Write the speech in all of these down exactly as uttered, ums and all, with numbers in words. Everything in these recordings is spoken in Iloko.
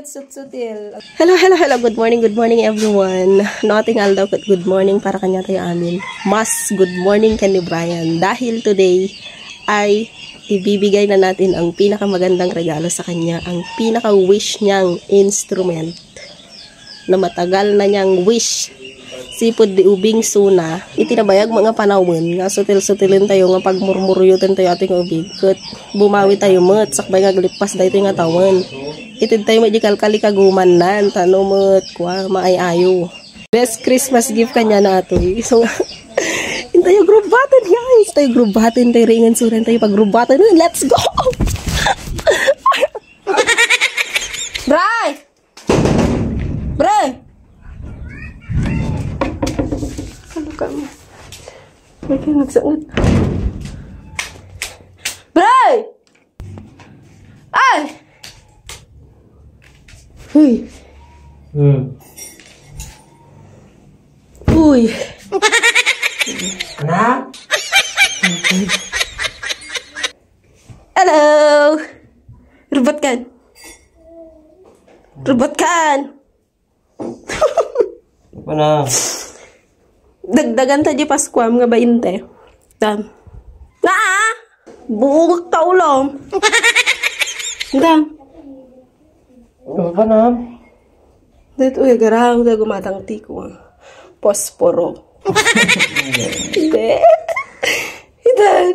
Sutsutil. Hello, hello, hello. Good morning, good morning, everyone. No, ating aldaw ket good morning para kaniatayo amin. Mas good morning ken ni Brian. Dahil today ay ibibigay na natin ang pinakamagandang regalo sa kanya, ang pinaka-wish niyang instrument na matagal na niyang wish. Sipud di ubing suna. Iti nabayag nga panawen nga sutil-sutilen tayo nga pagmurmuryuten tayo ating ubing. Ket bumawi tayo met, sakbay nga aglippas daytoy nga tawen. Itid tayo met di kalkalikagumannan, tano met, kwa, maay-ayo. Best Christmas gift kanya na atoy. So, intayo group button, guys. Tayo group button, tayo ringan suran, tayo pag group button. Let's go! Bray! Bray! Ano ka mo? May ka nagsangit. Bray! Ay! Huy! Hmm. Uy! Anak? Hello! Rubat kan. Rubat kan. Ano? Dagdagan ta di Paskuam nga bainte. Tam. Naa! Buong ka ulam. Tam. Ano ba na? Dito, uy, garang na gumatang tiko. Posporo. Hindi. Itan.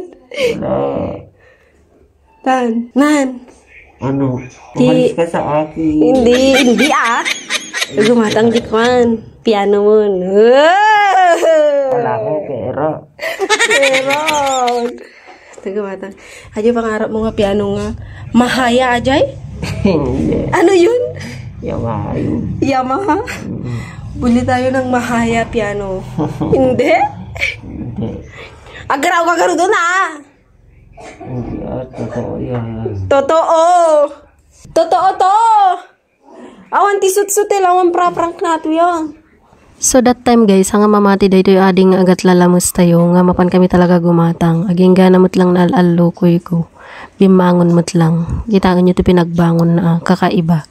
Wala. Tan. Nan. Ano? Di- Umalis ka sa akin. Hindi, hindi ah. Gumatang di kwan. Piano mo. Wala akong pera. Pero. Taga batang. Aja pangarap mo nga piano nga mahaya, ajay? Hindi. Ano yun? Yamaha yun. Yamaha? Mm. Buli tayo ng mahaya piano. Hindi? Hindi. Agraw ka garo doon, ah! Hindi, ah, totoo yan. Totoo! Totoo to! Awan ti sutsutil, awan praprank nato yan. So that time, guys, nga mamati daytoy adi nga agatlalames tayo, nga mapan kami talaga gumatang. Agingga na met lang naalallukuyko. Bimmangon met lang. Kitaenyo ti pinagbangon na, ah, kakaiba.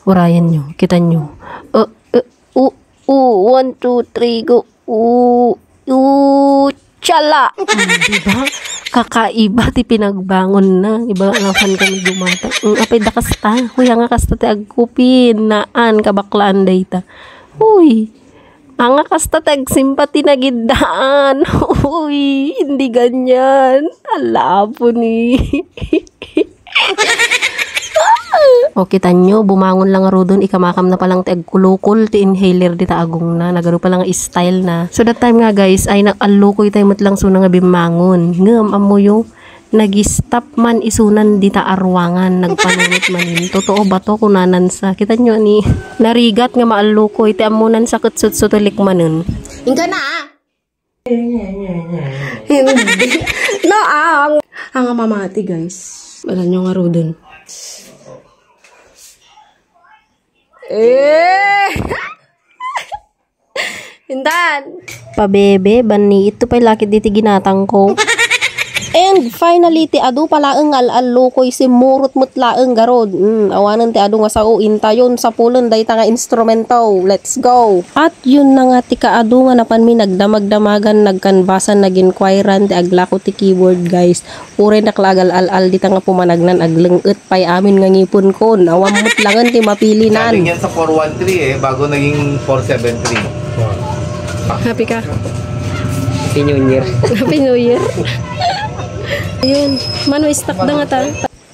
Urayenyo, kitanyo. Uh, uh, uh, uh, one, two, three, go. U, u, tsala. Mm, di ba? Kakaiba ti pinagbangon na. Iba nga napan kami gumata. Mm, apay da kasta. Kuya nga kasta ti agkupin. Naan, kabaklaan dayta. Uy. Anga kasta ti agsimpa ti nagiddaan. Uy, hindi ganyan. Ala, apo ni. O, kitanyo, bumangon lang ngaruden, ikamakam na palang ti agkulukol ti inhaler dita agongna, nagadu palang style na. So, that time nga, guys, ay naallukoy tayo met lang suna nga bimmangon. Ngem, ammoyo, nag-stop man isunan dita a ruangan, nagpanunot manen. Totoo ba to? Kunanan sa. Kitanyo ni, narigat nga maallukoy, ti ammonan sa ket sutsutulik manen. Ingka na, ah! Hindi. No, ang, ang mamati, guys. Wala nyo nga rudon. Eh! Intan! Pabebe, banni ito pa'y lakit diti ginatang ko. And finally, ti adu pa laeng nga al-allukoy, simmurot met laeng garud. Mm, awanen ti adu nga sao, intayon, sapulen dayta nga instrumento. Let's go! At yun na nga ti kaadu nga napanmi nagdamagdamagan, nagkanbasan, nag-inquiran ti aglako ti keyboard, guys. Uray naklagal al-al dita nga pumanagnan, agleng-et pay amin nga ngipunkon. Awan met langen ti mapilinan. Galing yan sa four one three eh, bago naging four seven three. Happy ka? Happy New Year. Happy New Year. Ayun, mano istak da nga ta.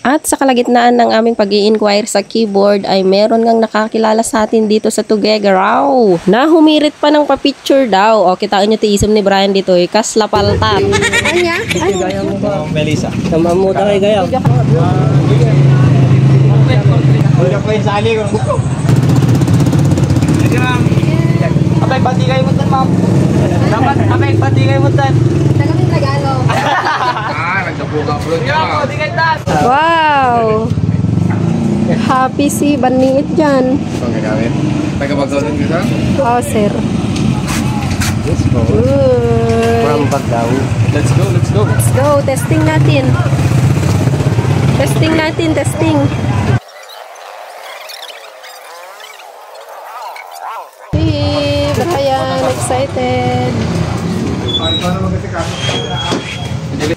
At sa kalagitnaan ng aming pag-i-inquire sa keyboard ay meron ngang nakakilala sa atin dito sa Tuguegarao. Nahumirit pa ng papicture daw. O, kitaan nyo ti isem ni Brian dito, eh. Kasla paltat. Anya? Anya? Melissa. Tama mo tayo, gaya. Kuya ko yung sali ko. Abay, pati kayo mo tan, ma'am. Dapat, abay, pati kayo mo tan. Taga Tagalog. Ah, nagkapuga, bro. Wow! Happy si Baniit dyan. Ito ang gagamit. Taga Bagaw din kita? Oo, sir. Let's go. Good. From Bagaw. Let's go, let's go. Let's go. Testing natin. Testing natin, testing.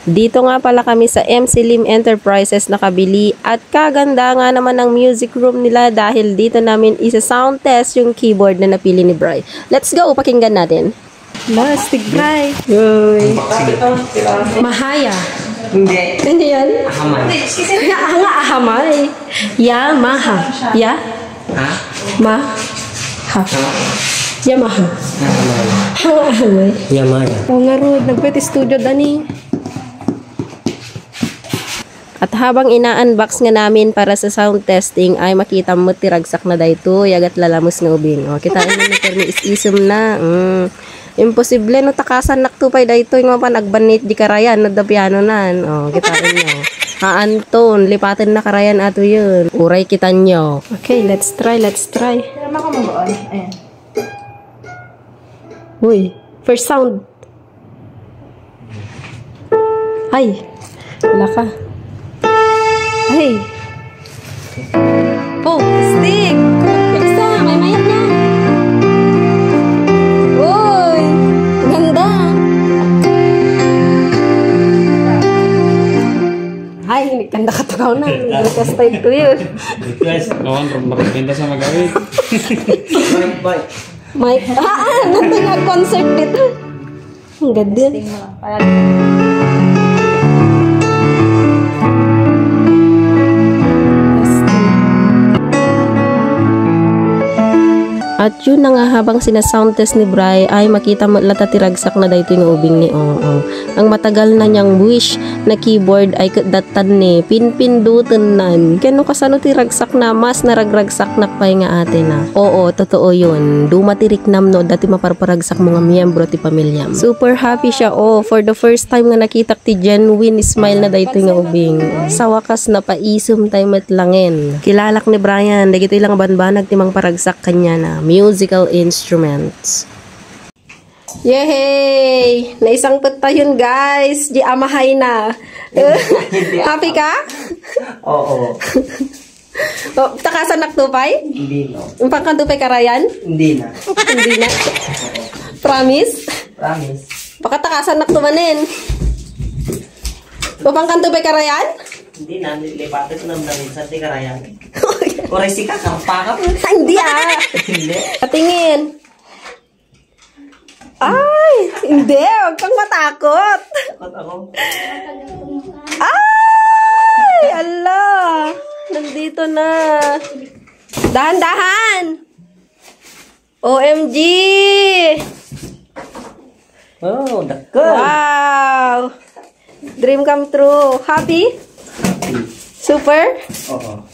Dito nga pala kami sa M C Lim Enterprises nakabili at kaganda nga naman ng music room nila dahil dito namin isa-sound test yung keyboard na napili ni Bri. Let's go, pakinggan natin. Mas, tigray. Yoy. Mahaya. Hindi. Ano yan? Ahamay. Nga, nga ahamay. Yamaha. Ya? Ha? Ma? Ha? Ha? Yamaha. Ahamay. Yamaha. O nga rod, nagpet studio dani. At habang ina-unbox nga namin para sa sound testing, ay makita mo ti ragsak na daytoy, agat lalamus nga ubing. O, kita mo ni Permi is-isem na. Mm. Imposible no takasan nakto pay daytoy nga mapan agbannit di karayan no da piano nan. O, kita mo. Ha, Anton, lipaten na karayan ato yun. Uray kita nyo. Okay, let's try, let's try. Pero makamugoon. Ayan. Uy, first sound. Ay, wala ka. Ay. Oh, stick. Isa, may mayat na. Uy, ganda. Ay, ganda ka to na. Request type ko yun. Request. Kawan, rum-, rumbenta sa magawin. Bye. Mike. Ah, ah, nandun nga concert dito. Ang ganda. At yun na nga, habang sinasound test ni Bri, ay makita mo lata ti ragsak na daytoy nga ubing ni Ong Ong. Ang matagal na niyang wish na keyboard ay ket dattan ni pinpindutennan. Ken no kasano ti ragsakna, mas naragragsaknak pay nga atena. Oo, totoo yun. Duma ti riknam no adda ti maparparagsakmo nga miyembro ti pamilyam. Super happy siya, oh. For the first time nga nakitak ti genuine smile na daytoy nga ubing. Sa wakas, napaisem tay met langen. Kilalak ni Brian, dagitoy lang banbanag ti mangparagsak kaniana. Musical instruments. Yehey! Naisangpet tayon, guys. Di amahay na. Happy ka? Oo. Oh, takasan nak tupay? Hindi, no. Pangkan tupay karayan? Hindi na. Hindi na. Promise? Promise. Baka takasan nak tumanin. Pangkan tupay karayan? Hindi na. Nilipatan ko naman na minsan ti karayan. Oray sika, karpa ka. Hindi, ah. Hindi. Patingin. Ay, hindi. Huwag kang matakot. Takot ako. Ay, ala. Nandito na. Dahan-dahan. O M G. Oh, dakkel. Wow. Dream come true. Happy? Super? Oo.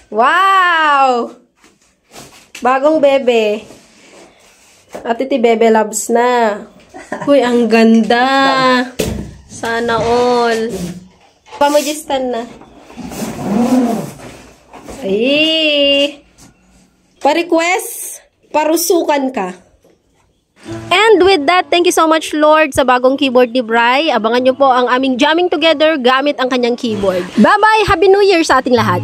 Wow. Bagong bebe. Ati ti bebe loves na. Uy, ang ganda. Sana all. Pamujistan na. Ay. Pa-request, parusukan ka. And with that, thank you so much, Lord, sa bagong keyboard ni Bri. Abangan niyo po ang aming jamming together gamit ang kanyang keyboard. Bye-bye! Happy New Year sa ating lahat!